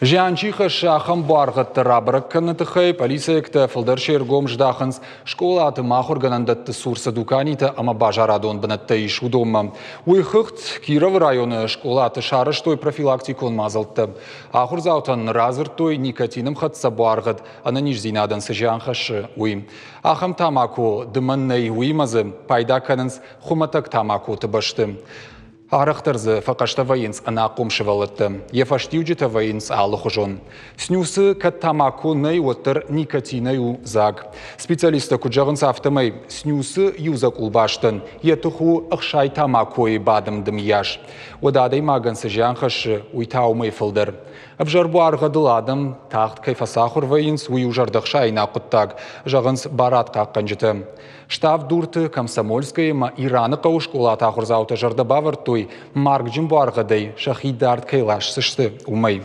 Зиан чи хӕссы, ахӕм буаргъӕдтӕ рабӕрӕг кӕныны тыххӕй полицейӕгтӕ фылдӕр се ргом здахынц скъолаты ӕмӕ ахуыргӕнӕндӕтты цур цы дуканитӕ ӕмӕ базарадон бынӕттӕ ис, уыдонмӕ. Уый хыгъд Кировы районы скъолаты сарӕзтой профилактикон мадзӕлттӕ. Ахуырдзаутӕн радзырдтой, никотины мхӕццӕ буаргъӕд ӕнӕниздзинадӕн цы зиан хӕссы, уый. Ахӕм тамако дымӕн нӕй, уыимӕ дзы пайда кӕнынц хуымӕтӕг тамакоты бӕсты. Арӕхдӕр дзы фӕхъӕстӕ вӕййынц ӕнахъом сывӕллӕттӕ. Йӕ фӕстиуджытӕ вӕййынц алыхуызон. Снюсы кӕд тамако нӕй, уӕддӕр никотинӕй у дзаг. Специалисттӕ куыд зӕгъынц, афтӕмӕй снюсы иу дзӕкъулбастӕн йӕ тых у 60 тамакойы бадымдымйас. Уӕдӕ адӕймагӕн цы зиан хӕссы, уый та уымӕй фылдӕр. Ӕвзӕр буаргъӕдыл адӕм тагъд кӕй фӕцахуыр вӕййынц, уый у зӕрдӕхсаинаг хъуыддаг, зӕгъынц барадхъахъхъӕнджытӕ. Ставд-Дурты, Комсомольскӕйы ӕмӕ Ираны хъӕуы скъолаты ахуырдзаутӕ зӕрдӕ бавӕрдтой, маргджын буаргъӕдӕй сӕхи дард кӕй ласдзысты, уымӕй.